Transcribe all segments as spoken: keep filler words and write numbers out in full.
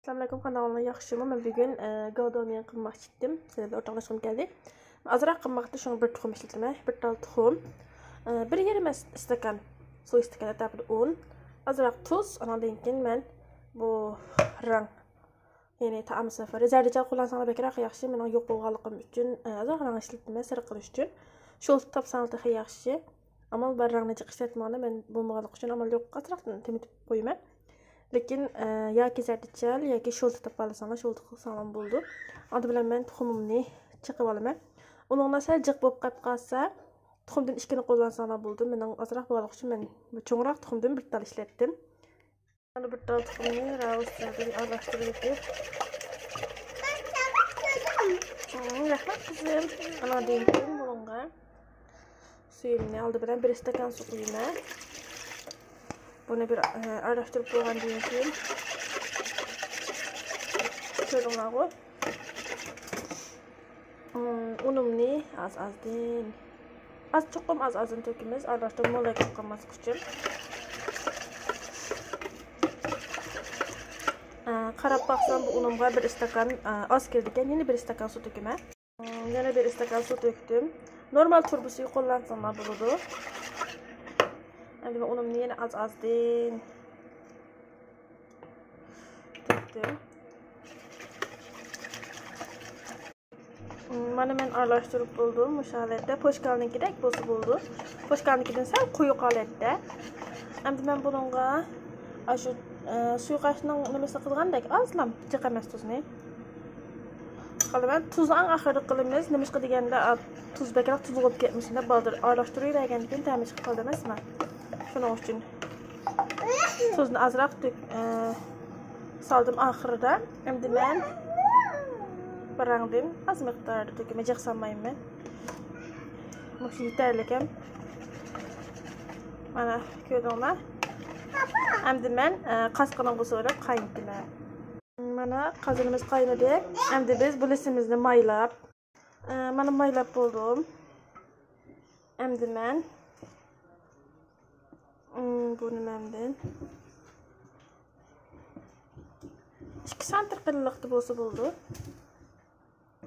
ئەسسالامۇئەلەيكۇم، قانداق ئەھۋالىڭلار، ياخشىمۇ؟ مەن بۈگۈن، ئە، گاۋداميەن قىلماقچى ئىدىم. سىلەر بىلەن ئورتاقلاشقۇم كەلدى. ئازراق قىلماقتا، شۇڭا بىر تۇخۇم ئىشلىتىمەن. بىر تال تۇخۇم، ئە، بىر يېرىم ئەس-، ئىستاكان سۇ ئىستاكان ئەتراپىدا ئۇن، ئازراق تۇز، ئاناندىن كېيىن مەن بۇ رەڭ، يەنى تائام سەفىرى، زەردىچەل قوللانساڭلار بەكرەك ياخشى. مېنىڭ يوق بولغانلىقىم ئۈچۈن، ئە، ئازراق رەڭ ئىشلىتىمەن سېرىق قىلىش ئۈچۈن. شولتا تاپساڭلار تېخى ياخشى. ئامال بار، رەڭنى جىق ئىشلەتمىغاندا مەن بولمىغانلىقى ئۈچۈن ئامال يوق، ئازراق تېمىتىپ قويىمەن. لېكىن، ئە، ياكى زەردىچەل ياكى شولتا تاپالىساڭلار، شولتا قىلساڭلار بولىدۇ. ئالدى بىلەن مەن تۇخۇمۇمنى چېقىپ ئالىمەن. ئۇنىڭدا سەل جىق بولۇپ قېلىپ قالسا، تۇخۇمدىن ئىككىنى قوللانساڭلار بولىدۇ. مېنىڭ ئازراق بولغانلىقى ئۈچۈن مەن چوڭراق تۇخۇمدىن بىر تال ئىشلەتتىم. مانا بىر تال تۇخۇمنى راۋۇستىدا ئارىلاشتۇرۇپ ئۆتۈپ. مم، رەھمەت قىزىم. ئاناندىن كېيىن بۇنىڭغا سۈيۈمنى ئالدى بىلەن بىر ئىستاكان سۇ قۇيىمەن. بۇنى بىر، ئە، ئارىلاشتۇرۇپ بولغاندىن كېيىن، كۆردۈڭلارغۇ؟ ئۇنۇمنى ئاز-ئازدىن، ئاز، چوقۇم ئاز-ئازدىن تۆكىمىز، ئارىلاشتۇرۇپ مول قىلماسلىق ئۈچۈن. ئە، قاراپ باقسام، بۇ ئۇنۇمغا بىر ئىستاكان، ئە، ئاز كېلىدىكەن، يەنە بىر ئىستاكان سۇ تۆكىمەن. ئە، يەنە بىر ئىستاكان سۇ تۆكتۈم. نورمال تۇرۇبا سۈيى قوللانساڭلار بولىدۇ. ئەمدى مەن ئۇنۇمنى يەنە ئاز-ئازدىن تۆكتۈم. مانا مەن ئارىلاشتۇرۇپ بولدۇم. مۇشۇ ھالەتتە پوشكالنىڭكىدەك بولسا بولىدۇ. پوشكالنىڭكىدىن سەل قويۇق ھالەتتە. ئەمدى مەن بۇنىڭغا ئاشۇ، ئە، سۇيقاشنىڭ نېمىسىنى قىلغاندەك ئازلا، جىق ئەمەس، تۇزنى قىلىمەن. تۇزنى ئەڭ ئاخىرىدا قىلىمىز. نېمىشقا دېگەندە، ئا، تۇز بەكرەك تۇز بولۇپ كەتمىسۇن دەپ بالدۇر ئارىلاشتۇرۇۋەرگەندىن كېيىن تەمى چىقىپ قالىدۇ ئەمەسمۇ؟ شۇنىڭ ئۈچۈن. تۇزنى ئازراق تۆك-، ئە، سالدىم ئاخىرىدا. ئەمدى مەن بىر رەڭدىن ئاز مىقداردا تۆكىمەن، جىق سالمايمەن. مۇشۇ يېتەرلىك ھەم. مانا كۆردۈڭلار. ئەمدى مەن، ئە، قاسقىنىڭغا سوراپ قاينىتىمەن. مانا قازىنىمىز قاينىدى. ئەمدى بىز بۇ لىسىمىزنى مايلاپ، ئە، مانا مايلاپ بولدۇم. ئەمدى مەن، ئىم، بۇ نېمەمدىن ئىككى سانتىر قېلىنلىقتا بولسا بولىدۇ.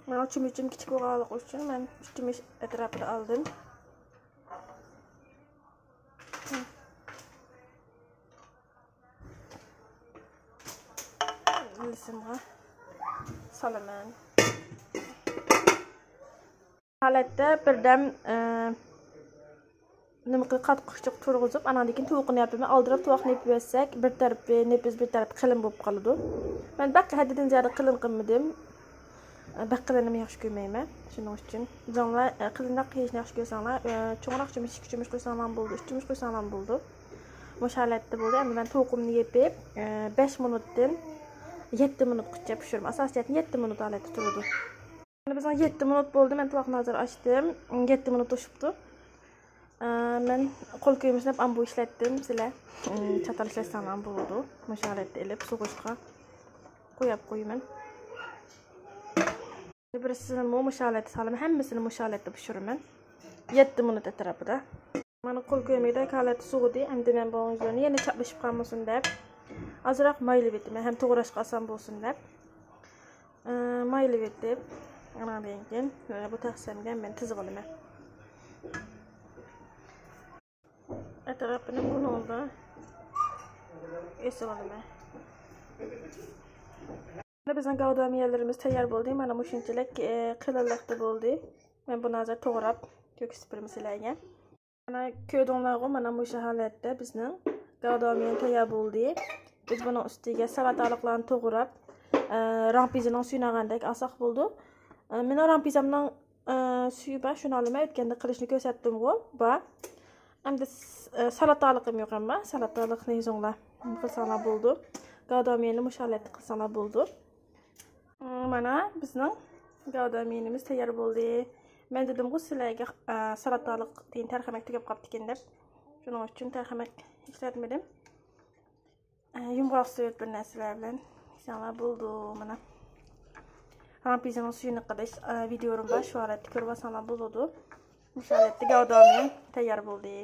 مانا چۆمۈچۈم كىچىك بولغانلىقى ئۈچۈن مەن ئۈچ چۆمۈچ ئەتراپىدا ئالدىم. لىسىمغا سالىمەن. ھالەتتە بىردەم، ئە، نېمە قىل-، قاتقۇچىغا تۇرغۇزۇپ، ئاناندىن كېيىن تۇۋىقىنى ياپىمەن. ئالدىراپ تۇۋاقنى يېپىۋەتسەك، بىر تەرىپى نېپىز، بىر تەرىپى قېلىن بولۇپ قالىدۇ. مەن بەك ھەددىدىن زىيادە قېلىن قىلمىدىم. ئە، بەك قېلىنىمۇ ياخشى كۆرمەيمەن. شۇنىڭ ئۈچۈن بىزىڭلار، ئە، قېلىنراق يېيىشنى ياخشى كۆرسەڭلار، ئە، چوڭراق چۆمۈچ، ئىككى چۆمۈچ قويساڭلارمۇ بولىدۇ، ئۈچ چۆمۈچ قويساڭلارمۇ بولىدۇ. مۇشۇ ھالەتتە بولدى. ئەمدى مەن تۇۋىقىمنى يېپىپ، ئە، بەش مىنۇتتىن يەتتە مىنۇتقىچە پىشۇرىمەن. ئاساسىي جەھەتتىن يەتتە مىنۇت ھالەتتە تۇرىدۇ. مانا بىزنىڭ يەتتە مىنۇت بولدى. مەن تۇۋاقنى ھازىر ئاچتىم. يەتتە مىنۇت توشۇپتۇ. ئە، مەن قول كۆيمىسىنى ئامبۇ ئىشلەتتىم. سىلەر، ئىم، چاتال ئىشلەتسەڭلار بولىدۇ. مۇشۇ ھالەتتە ئېلىپ سوغۇشقا قويۇپ قويىمەن. بىرسىنىمۇ مۇشۇ ھالەتتە سالىمەن، ھەممىسىنى مۇشۇ ھالەتتە پىشۇرىمەن. يەتتە مىنۇت ئەتراپىدا. مانا قول كۆيمىگۈدەك ھالەتتە سوغۇدى. ئەمدى مەن بۇنىڭ يۈزىنى يەنە چاپلىشىپ قالمىسۇن دەپ، ئازراق مايلىۋېتىمەن، ھەم توغراشقا ئاسان بولسۇن دەپ. ئە، مايلىۋېتىپ، ئاناندىن كېيىن، ئە، بۇ تەخسەمگە مەن تىزىۋالىمەن. ئەتراپىنى بۇنىڭدا ئېسىۋالىمەن. مانا بىزنىڭ گاۋداميەنلىرىمىز تەييار بولدى. مانا مۇشۇنچىلىك، ئە، قېلىنلىقتا بولدى. مەن بۇنى ھازىر توغراپ كۆرسىتىپ بېرىمەن سىلەرگە. مانا كۆردۈڭلارغۇ، مانا مۇشۇ ھالەتتە بىزنىڭ گاۋداميەن تەييار بولدى. بىز بۇنىڭ ئۈستىگە سالاتالىقلارنى توغراپ، ئە، رامپىزىنىڭ سۈيىنى ئالغاندەك ئالساق بولىدۇ. ئە، مېنىڭ رامپىزامنىڭ، ئە، سۈيى بار، شۇنى ئالىمەن. ئۆتكەندە قىلىشنى كۆرسەتتىمغۇ، بار. ئەمدى س-، ئە، سالاتالىقىم يوق ئەمما، سالاتالىقنى ئۆزۈڭلار قىلساڭلار بولىدۇ. گاۋداميەننى مۇشۇ ھالەتتە قىلساڭلار بولىدۇ. مانا بىزنىڭ گاۋداميەنىمىز تەييار بولدى. مەن دېدىمغۇ سىلەرگە، ئە، سالاتالىق دېگەن تەرخەمەك تۈگەپ قاپتىكەن دەپ. شۇنىڭ ئۈچۈن تەرخەمەك ئىشلەتمىدىم. ئە، يۇمغاق سۆيۈپ بىر نەرسىلەر بىلەن يېسەڭلار بولىدۇ. مانا رامپىزىنىڭ سۈيىنى قىلىش، ئە، ۋىدىيولىرىم بار، شۇ ھالەتتە كۆرۈپ ئالساڭلار بولىدۇ. مۇشۇ ھالەتتە گاۋداميەن تەييار بولدى.